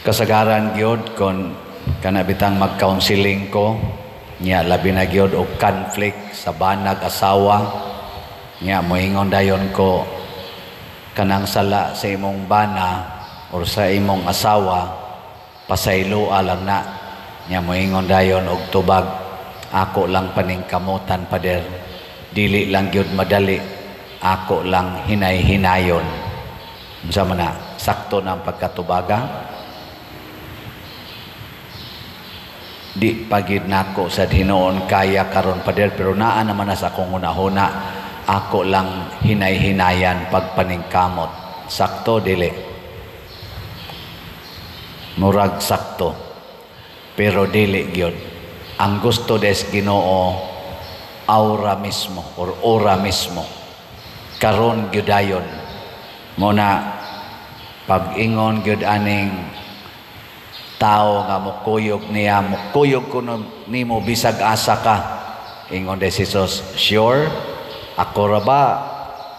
Kasagaran gyud kon kana bitang mag-counseling ko nya, labi na gyud og conflict sa banag asawa nya, moingon dayon ko, "Kanang sala sa imong bana or sa imong asawa, pasayloa lang na." Nya moingon dayon og tubag, "Ako lang paningkamutan, pader, dili lang gyud madali, ako lang hinay-hinayon." Unsa man na, sakto na ang pagkatubaga? "Di pagid nako sa hinuon kaya karon, pader, pero naa naman na sa akong hunahuna, ako lang hinay-hinayan pagpaningkamot." Sakto, dili? Murag sakto, pero dili gyud. Ang gusto des Ginoo aura mismo or ora mismo, karon gyud dayon mo na. Pag-ingon gyud aning tao nga mukuyog niya, "Mukuyog ko nimo bisag asa ka," ingon de si Jesus, "Sure? Ako ra ba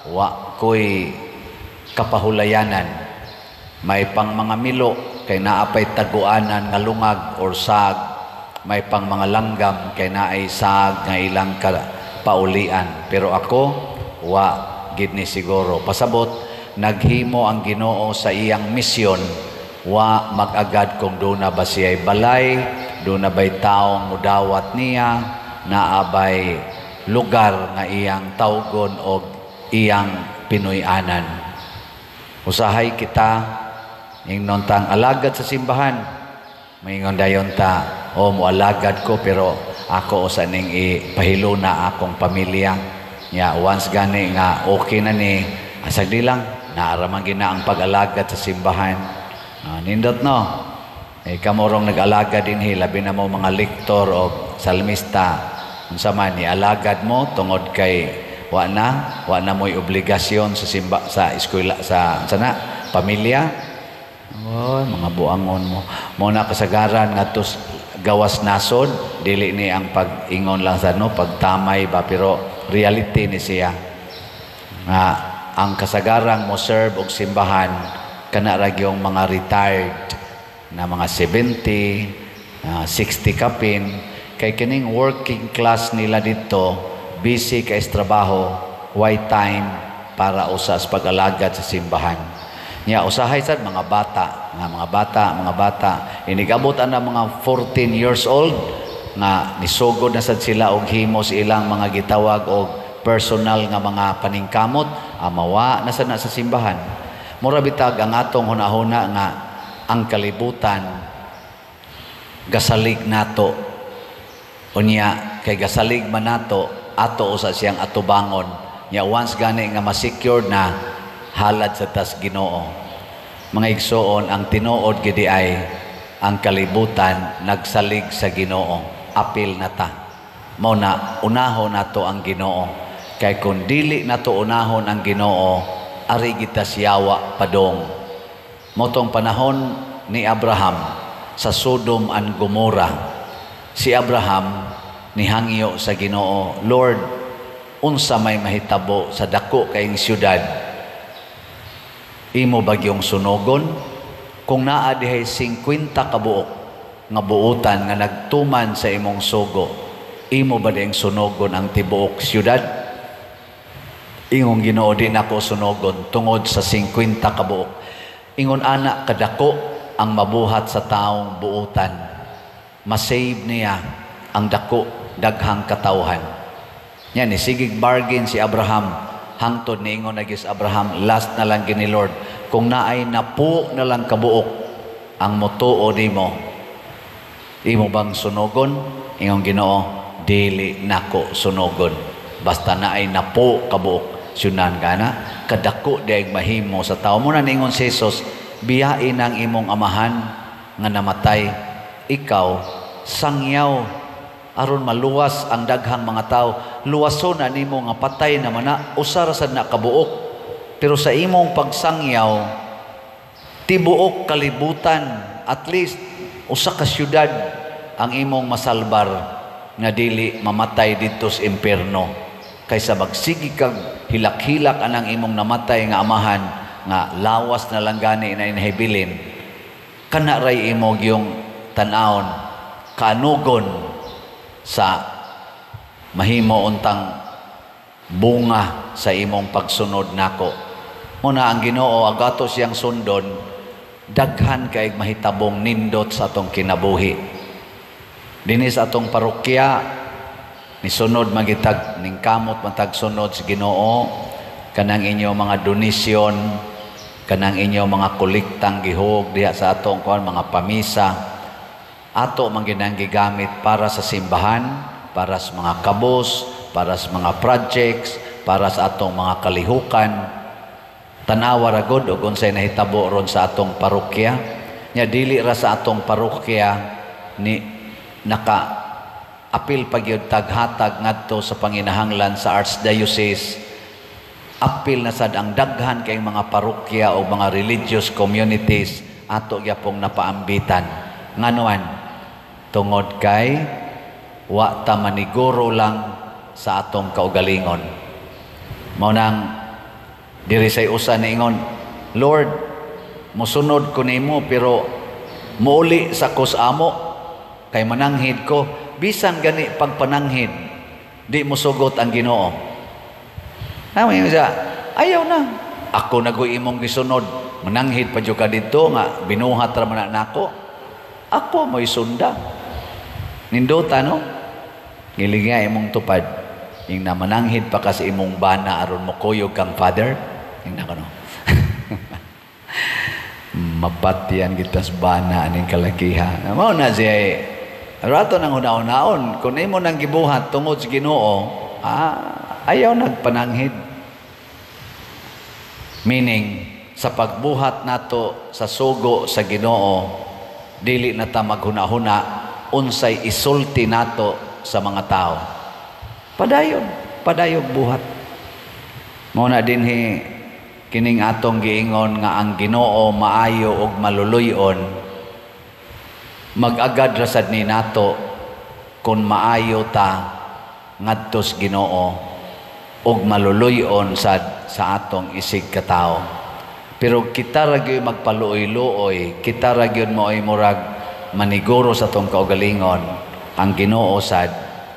wa ko'y kapahulayanan? May pang mga milo kay naa pay taguanan nga lungag or sag, may pang mga langgam kay naay sag nga ilang ka paulian, pero ako wa gid ni siguro." Pasabot, naghimo ang Ginoo sa iyang misyon, wa mag-agad kung duna ba siya'y balay, duna ba'y taong mudawat niya, naa bay lugar nga iyang tawgon o iyang pinuy-anan. Usahay kita, ingnon tang alagad sa simbahan, maingon dayon ta, "Oh, moalagad ko, pero ako usa ning ipahiluna akong pamilya." Nya once gani nga okay na ni, asag di lang, naa ra man gina ang pag-alagad sa simbahan. Ah, nindot no? Eh, kamurong nag-alagad dinhi, labi na mo mga lektor o salmista, unsa man ni alagad mo tungod kay wa na mo'y obligasyon sa simba, sa eskwela, sa sana pamilya. Oh, mga buangon mo. Mo na kasagaran ngadto gawas nasod, dili ni ang pag-ingon lang sa no, pagtamay ba, pero reality ni siya. Nga ang kasagarang mo serve og simbahan kana ra gyung mga retired na mga 70, 60 kapin, kay kining working class nila dito, busy kay sa trabaho, why time para usa sa pag-alagad sa simbahan. Nya usahay sad mga bata, nga mga bata, mga bata inigabot ana mga 14 years old nga nisugod na sad sila og himo sa ilang mga gitawag og personal nga mga paningkamot, amawa na sad na sa simbahan. Mura bitag ang atong hunahuna nga ang kalibutan gasalig nato. Unya kay gasalig man nato, ato usa siyang atubangon. Nya once gani nga ma-secured na, halad sa tas Ginoo. Mga igsoon, ang tinuod gidi ay ang kalibutan nagsalig sa Ginoo. Apil na ta. Mao na unahon nato ang Ginoo. Kay kung dili nato unahon ang Ginoo, ari kita siyawa padong. Motong panahon ni Abraham sa Sodom and Gomorrah, si Abraham nihangyo sa Ginoo, "Lord, unsa may mahitabo sa dako kayong syudad? Imo bagyong sunogon? Kung naa dihay 50 kabuok nga buutan nga nagtuman sa imong sugo, imo ba diyang sunogon ang tibuok syudad?" Ingong Ginoo, "Di nako sunogon tungod sa 50 kabuok." Ingon ana kadako ang mabuhat sa taong buutan. Masave niya ang dako daghang katawhan. Yan, ni sigig bargain si Abraham. Hangtod niingon na gyud si Abraham, "Last na lang gini, Lord. Kung naay 10 na lang kabuok ang motuo nimo, imo bang sunogon?" Ingong Ginoo, "Dili nako sunogon. Basta naay 10 kabuok." Syunan ka na, kadako di mahimo sa tao. Mo na niingon si Jesus, "Biyain ang imong amahan nga namatay. Ikaw, sangyaw aron maluwas ang daghang mga tao. Luwason na nimo nga patay naman na, usa ra sad na kabuok. Pero sa imong pagsangyaw, tibuok kalibutan, at least usa ka syudad ang imong masalbar nga dili mamatay didto sa impierno kaysa magsige kag hilak-hilak anang imong namatay nga amahan nga lawas na lang gani na inhibilin." Kana ray imo yung tan-awon, kaanugon sa mahimo untang bunga sa imong pagsunod nako. Muna ang Ginoo ag ato siyang sundon, daghan kay mahitabong nindot sa atong kinabuhi. Dinhi sa atong parokya, nisunod magitag ningkamot matag sunod sa Ginoo. Kanang inyo mga donasyon, kanang inyo mga kolektang gihug diha sa atong kuan, mga pamisa, ato man ginang gigamit para sa simbahan, para sa mga kabos, para sa mga projects, para sa atong mga kalihukan. Tanawa ra gud og unsay nahitabo ron sa atong parokya. Nya dili ra sa atong parokya ni naka apil pa gyud taghatag ngadto sa panginahanglan sa Archdiocese. Apil na sad ang daghan kay mga parokya o mga religious communities ato gyapong napaambitan. Nganuan? Tungod kay wa ta maniguro lang sa atong kaugalingon. Mao nang diri say usa niingon, "Lord, mosunod ko nimo pero muuli sa kos amo kay mananghid ko." Bisan gani pagpananghid, di mo sugot ang Ginoo. Tama yung isa, ayaw na. Ako nagoy imong gisunod. Mananghid pa jud ka didto nga binuhat ra man na nako. Ako mo'y sunda. Nindota, no? Gilinga imong tupad. Ing na mananghid pa ka sa imong bana aron mo kuyog kang father. Ing na ko, no? Mapatyan kitas bana aning kalakiha. Mao na siya rato nang huna-hunaon. Kung imo nang gibuhat tungod sa Ginoo, ayaw nagpananghid. Meaning, sa pagbuhat nato sa sugo sa Ginoo, dili na ta maghuna-huna unsay isulti nato sa mga tao. Padayon, padayog buhat. Mao na dinhi kining atong giingon nga ang Ginoo maayo ug maluluy-on, mag-agad ra sad ni nato kung maayo ta ngadto sa Ginoo ug maluluy-on sad sa atong isig katawo. Pero kita ra gyud magpaluoy-luoy, kita ra gyud mo'y murag maniguro sa atong kaugalingon, ang Ginoo sad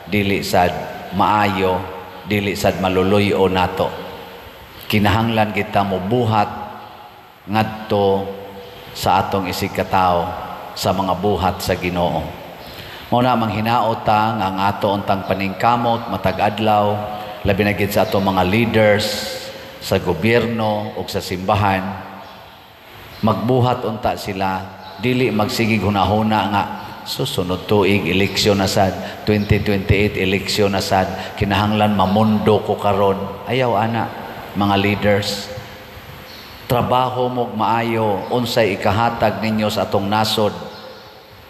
dili sad maayo, dili sad maluluy-on nato. Kinahanglan kita mobuhat ngadto sa atong isig katawo sa mga buhat sa Ginoo. Mao na manghinaot ta nga ang ato untang paningkamot matag adlaw, labi na gid sa atong mga leaders sa gobyerno ug sa simbahan, magbuhat unta sila, dili magsigig hunahuna nga susunod tuig eleksyon na sad, 2028 eleksyon na sad, kinahanglan mamundo ko karon. Ayaw ana, mga leaders. Trabaho mo'g maayo, unsay ikahatag ninyo sa atong nasod,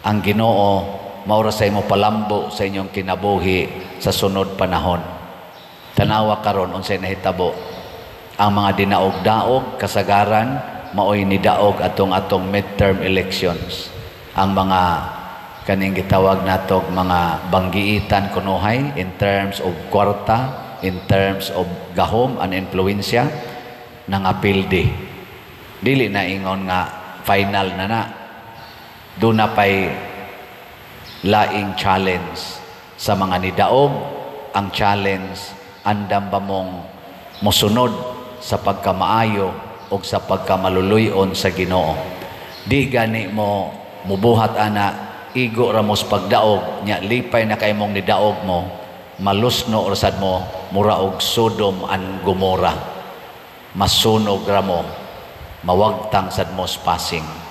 ang Ginoo maura sa imo palambo sa inyong kinabuhi sa sunod panahon. Tanawa karon unsay nahitabo. Ang mga dinaog-daog kasagaran maoy nidaog atong atong midterm elections. Ang mga kaning gitawag natog mga banggiitan kunuhay in terms of kwarta, in terms of gahom and influensya, nangapildi. Dili na ingon nga final na na. Duna pay laing challenge sa mga nidaog. Ang challenge, andam ba mong mosunod sa pagkamaayo o sa pagkamaluluyon sa Ginoo? Di gani mo mubuhat ana, igo ra mos pagdaog, nya lipay na kay mong nidaog mo, malusno ra sad mo, mura og Sodom and Gomorrah. Masunog ra mo, mawagtang sad mo passing.